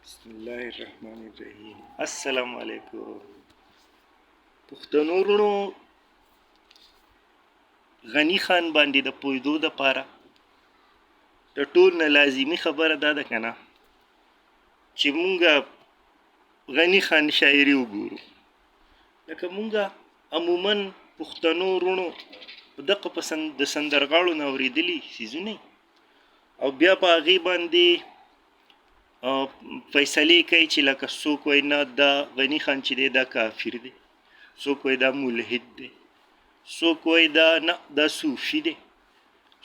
بسم الله الرحمن الرحیم. السلام علیکم پښتنو وروڼو. غني خان باندې د پوهېدو دپاره د ټول نه لازمي خبره دا ده که نه چې مونږه غني خان شاعري وګورو. لکه مونږه عموما پښتنو وروڼو دغه په د سندرغاړو نه اورېدلي څیزونه او بیا په هغې باندې فیصلې کوي چې لکه څوک وایي نه دا غني خان چې دی دا کافر دی، څوک وایي دا ملحد دی، څوک وایي دا نه دا صوفي دی،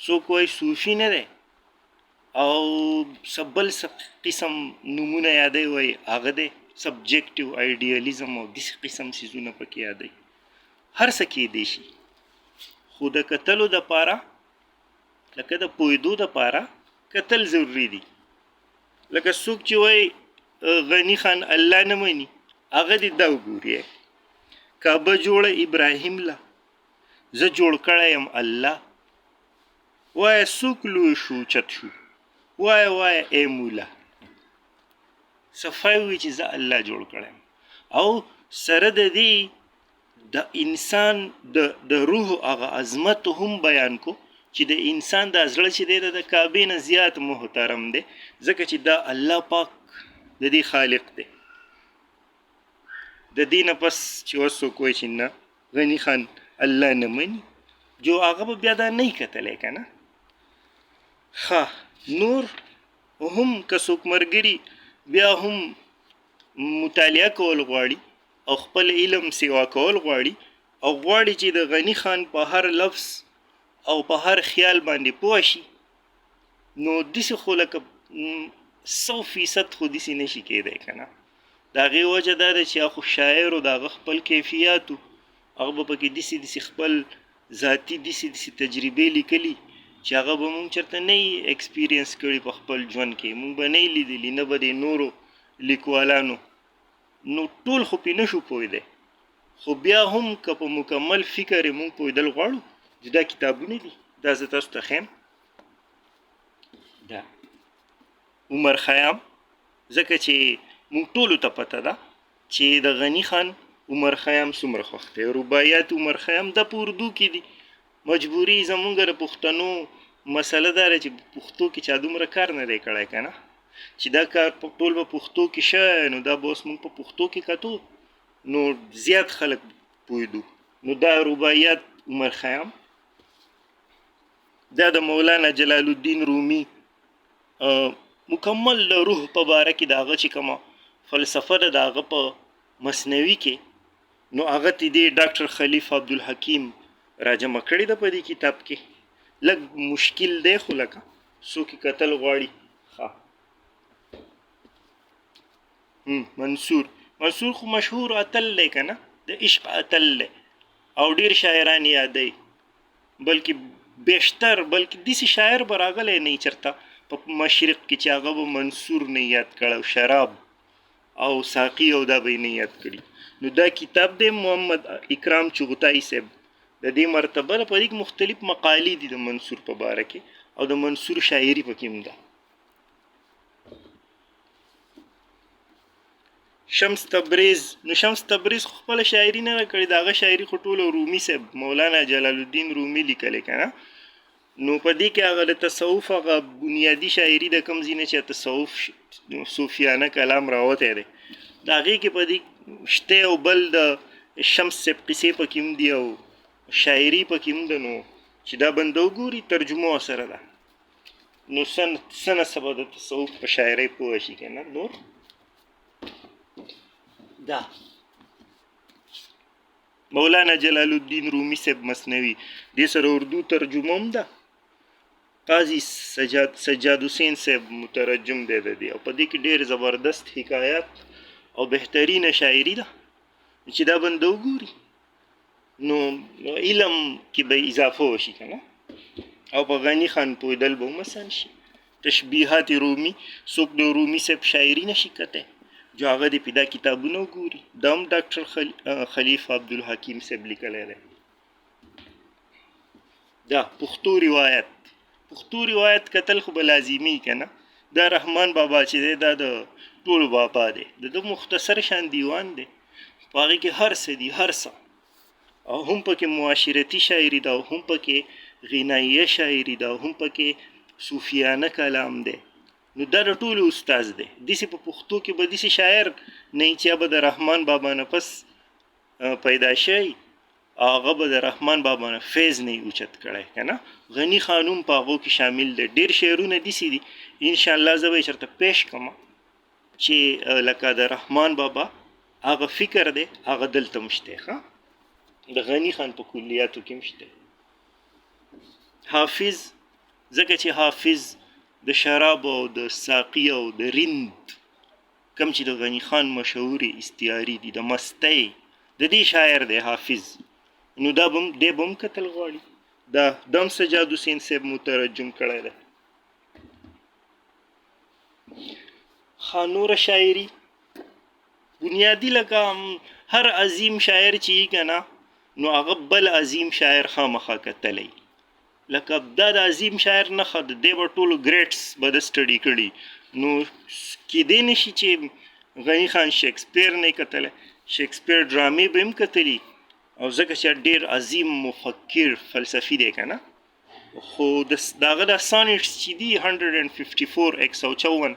څوک وایي صوفي نه دی او څه بل څه قسم نومونه یادوي، وایي هغه دی سبجیکټیو ایډیالیزم او داسې قسم څیزونه پکې یادوي. هر څه کېدی شي، خو د کتلو دپاره لکه د پوهېدو دپاره کتل ضروري دي. لکه څوک چې وایي غني خان الله نه مني، هغه دې دا وګوري: کعبه جوړه ابراهیم له زه جوړ کړی یم الله، وایه څوک لوی شو چت شو، وایه وایه ای مولا. صفای وي چې زه الله جوړ کړی یم. او سره د دې د انسان د روح هغه عظمت هم بیان کو چې د انسان دا زړه چې دی د کعبې نه زیات محترم دی، ځکه چې دا الله پاک د دې خالق دی. د دې نه پس چې اوس څوک وایي چې نه غني خان الله نه مني، جو هغه به بیا دا نه کتلی که نه. ښه، نور هم که څوک ملګري بیا هم مطالعه کول غواړي او خپل علم سیوا کول غواړي او غواړي چې د غني خان په هر لفظ او په هر خیال باندې پوه شي، نو داسې خو لکه 100% خو داسې نه شي کېدی که نه. د هغې وجه دا ده چې هغه خو شاعر و، د هغه خپل کیفیات و، هغه به پکې داسې داسې خپل ذاتي داسې داسې تجربې لیکلي چې هغه به مونږ چېرته نه experience کړي په خپل ژوند کې، مونږ به نه لیدلي، نه به د نورو لیکوالانو، نو ټول خو پې نه شو پوهېدی. خو بیا هم که په مکمل فکر یې مونږ پوهېدل غواړو، جدا کتابونه دي، دا زه تاسو ته ښیم. دا عمر خیام، ځکه چې مونږ ټولو ته پته ده چې د غني خان عمر خیام څومره خوښ دی. رباعیات عمر خیام دا په اردو کې دي. مجبوري زمونږ د پښتنو مسله دا ده چې پښتو کې چا دومره کار نه دی کړی که نه، چې دا کار ټول په پښتو کې شوی نو دا به اوس مونږ په پښتو کې کتو نو زیات خلک پوهېدو. نو دا رباعیات عمر خیام، دا د مولانا جلال الدین رومي مکمل د روح په باره کې د هغه چې کومه فلسفه ده د هغه په مثنوي کې، نو هغه ته دې ډاکټر خلیفه عبدالحکیم راجمع کړې ده په دې کتاب کې. لږ مشکل دی خو لکه څوک یې کتل غواړي. ښه، منصور، منصور خو مشهور اتل دی که نه، د عشق اتل دی او ډیر شاعران یادوي، بلکې بیشتر، بلکې داسې شاعر به راغلی نه چېرته په مشرق کې چې هغه به منصور نه یاد کړی او شراب او ساقي او دا به یې نه یاد کړي. نو دا کتاب دی محمد اکرام چغتای صاحب د دې مرتبه ده. په دې کې مختلف مقالې دي د منصور په باره کې او د منصور شاعري پکې هم ده. شمس تبریز، نو شمس تبریز خو خپله شاعري نه ده کړې، د هغه شاعري خو ټوله رومي صاحب مولانا جلال الدین رومي لیکلې که نه. نو په دې کې هغه د تصوف هغه بنیادي شاعري د کوم ځای نه چې تصوف صوفیانه کلام راوتی دی، د هغې کې په دې شته. او بل د شمس صاحب قصې پکې هم دي او شاعري پکې هم ده. نو چې دا بنده وګوري ترجمه ورسره ده، نو څه نه څه به د تصوف په شاعرۍ پوه شي که نه. نور دا مولانا جلال الدین رومي صاحب مثنوي، دې سره اردو ترجمه هم ده. قاضي سجاد حسین صاحب مترجم دی د دې، او په دې کې ډېر زبردست حکایات او بهترینه شاعري ده چې دا بنده وګوري نو علم کې به اضافه وشي که نه، او په غني خان پوهېدل به هم اسان شي. تشبیهات رومي، څوک د رومي صاحب شاعري نه شي کتی، جو هغه دې په دا کتابونه وګوري. دا هم ډاکټر خلیفه عبدالحکیم صاحب لیکلی دی. دا پښتو روایت، پښتو روایت کتل خو به لازمي که نه. دا رحمان بابا چې دی دا د ټولو بابا دی، د ده مختصر شان دیوان دی، په هغې کې هر څه دي، هر څه، او هم پکې معاشرتي شاعري ده، او هم پکې غناییه شاعري ده، او هم پکې صوفیانه کلام دی. نو دا د ټولو استاد دی. داسې په پښتو کې به داسې شاعر نه وي چې به د رحمان بابا نه پس پیدا شوی، هغه به د رحمان بابا نه فیض نه اوچت کړی که نه. غني خان هم په هغو کې شامل دی. ډېر شعرونه داسې دي، انشاءالله زه به یې چېرته پیش کړم چې لکه د رحمان بابا هغه فکر دی هغه دلته هم شته. ښه، د غني خان په کلیاتو کې هم شته. حافظ، ځکه چې حافظ د شراب او د ساقي او د رند کم چې د غني خان مشهورې استعارې دي، د مستۍ د دې شاعر دی حافظ. نو دا به دی به هم کتل غواړي. دا دم سجاد حسین صاحب مترجم کړی دی. ښه، نوره شاعري بنیادي لکه هر عظیم شاعر چې یي که نه، نو هغه بل عظیم شاعر خامخا کتلی. لکه دا د عظیم شاعر نښه ده، دی به ټولو ګریټس به د سټډي کړي. نو کیدی نه شي چې غني خان شیکسپیر نه کتلی، شیکسپیر ډرامې به هم کتلي، او ځکه چې ډېر عظیم مفکر فلسفي دی که نه. خو د هغه دا سانیټس چې دي 154، 154،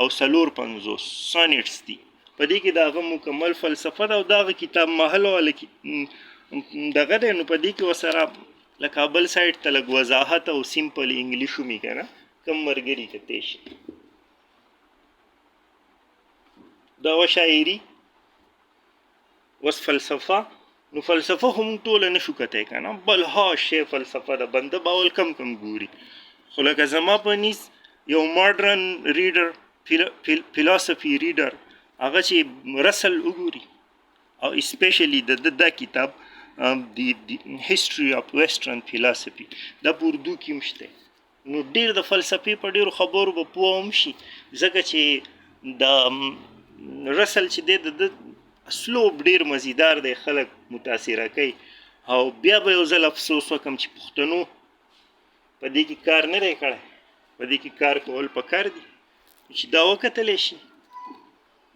154 سانیټس دي، په دې کې د هغه مکمل فلسفه ده. او د هغه کتاب محل والا دغه دی. نو په دې کې ورسره له کابل سایډ ته لږ وضاحت او سمپل انګلیش هم که نه کم مرګري کتی شي. دا وه شاعري. اوس فلسفه، نو فلسفه هم ټوله نشو کتی که نه، بلها شی فلسفه ده، بنده به اول کم کم ګوري. خو لکه زما په نیز یو ماډرن ریډر، فلسفي ریډر، هغه چې رسل وګوري، او اسپیشلی د ده دا کتاب دی هسټري اف ویسټرن فلسفي، دا په اردو کې هم شته. نو ډېر د فلسفې په ډېرو خبرو به پوه هم شي، ځکه چې د رسل چې دی د ده اسلوب ډېر مزیدار دی، خلک متاثره کوي. او بیا به یو ځل افسوس وکړم چې پښتنو په دې کې کار نه دی کړی. په دې کې کار کول پکار دي چې دا وکتلی شي.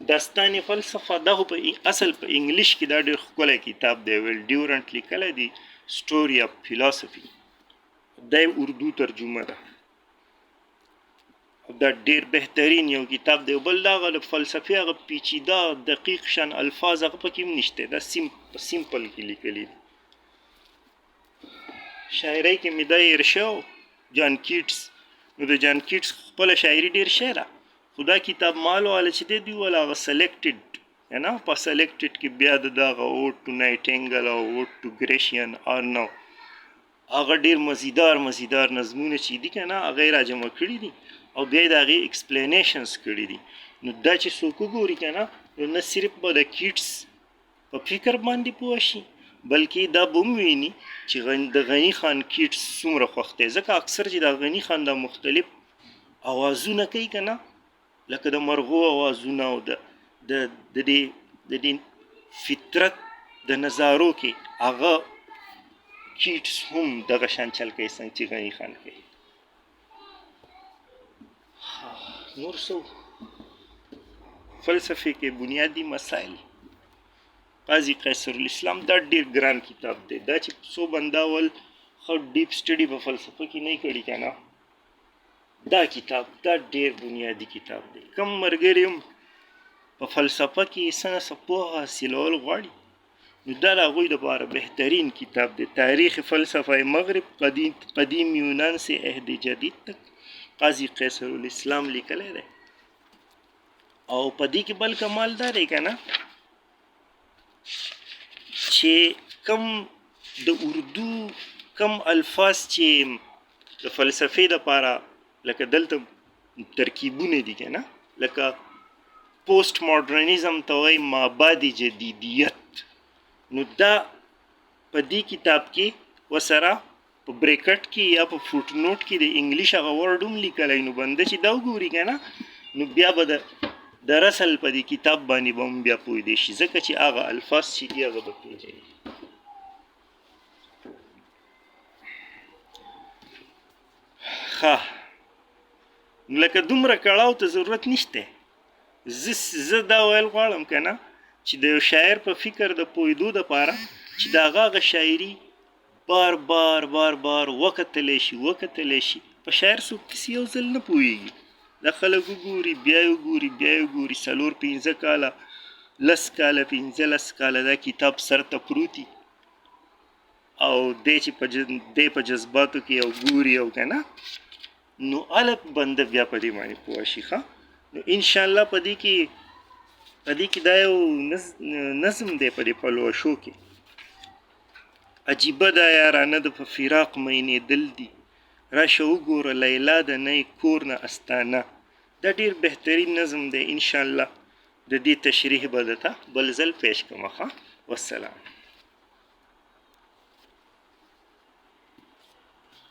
داستان فلسفه، دا خو په اصل په انګلیش کې دا ډېر ښکلی کتاب دی، ویل ډیورنټ لیکلی دی، سټوري اف فلسفي، دا یې اردو ترجمه ده. او دا ډېر بهترین یو کتاب دی. بل دا هغه د فلسفې هغه پیچیده دقیق شان الفاظ هغه پکې هم نشته، دا په سمپل کې لیکلي دي. شاعرۍ کې مې دا هېر شو جان کیټس. نو د جان کیټس خپله شاعري ډېر ښه ده، خو دا کتاب مال والا چې دی دوی والا هغه سلیکټډ که نه، په سلیکټډ کې بیا د دغه اوډ ټو نایټینګل او اوډ ټو ګریشین آرنو، هغه ډېر مزیدار مزیدار نظمونه چې دي که نه، هغه یې راجمع کړي دي او بیا یې د هغې ایکسپلینیشنز کړي دي. نو دا چې څوک وګوري که نه، نو نه صرف به د کیټس په فکر باندې پوه شي، بلکې دا به هم ویني چې د غني خان کیټس څومره خوښ دی. ځکه اکثر چې د غني خان دا مختلف اوازونه کوي که نه، لکه د مرغو اوازونه او د د د دې د دې فطرت د نظارو کې هغه کیټس هم دغه شان چل کوي څنګه چې غني خان کوي. نور څه فلسفې کې بنیادي مسایل، قاضي قیصر الاسلام، دا ډیر ګران کتاب دی. دا چې څو بنده اول ښه ډیپ سټډي په فلسفه کې نه کړي که نه، دا کتاب دا ډیر بنیادي کتاب دی. کم مرګري هم په فلسفه کې څه نه څه پوهه حاصلول غواړي، نو دا د هغوی دپاره بهترین کتاب دی. تاریخ فلسفه مغرب قدیم یونان سے عهد جدید تک، قاضي قیصر الاسلام لیکلی دی. او په دې کې بل کمال دا دی که نه چې کم د اردو کم الفاظ چې د فلسفې دپاره لکه دلته ترکیبونه دي که نه، لکه پوسټ ماډرنزم ته وایي مابعد جدیدیت، نو دا په دې کتاب کې وسره په بریکټ کې یا په فوټ نوټ کې د انګلیش هغه ورډ هم لیکلی. نو بنده چې دا وګوري که نه، نو بیا به د رسل په دې کتاب باندې به هم بیا پوه دی شي، ځکه چې هغه الفاظ چې دي هغه به پېژني. ښه. نو لکه دومره کړاو ته ضرورت نشته. زه دا ویل غواړم که نه چې د یو شاعر په فکر د پوهېدو دپاره چې د هغه هغه شاعري بار بار بار بار وکتلی شي، وکتلی شي. په شاعر څوک داسې یو ځل نه پوهېږي، دا خلک وګوري، بیا یې وګوري، بیا یې وګوري، 4-5 کاله، 10 کاله، 15 کاله دا کتاب سر ته پروت او دی چې دی په جذباتو کې او ګوري او که نه، نو هله بنده بیا په دې باندې پوه شي. ښه، نو انشاءالله په دې کې، په دې کې دا یو نظم دی په دې پلوشو کې. عجیبه دا یارانه د په فراق مینېدل دي، راشه وګوره لیلا د نه کور نه استانه. دا ډیر بهترین نظم دی، انشاءالله د دې تشریح به درته بل ځل پیش کوم. ښه، والسلام.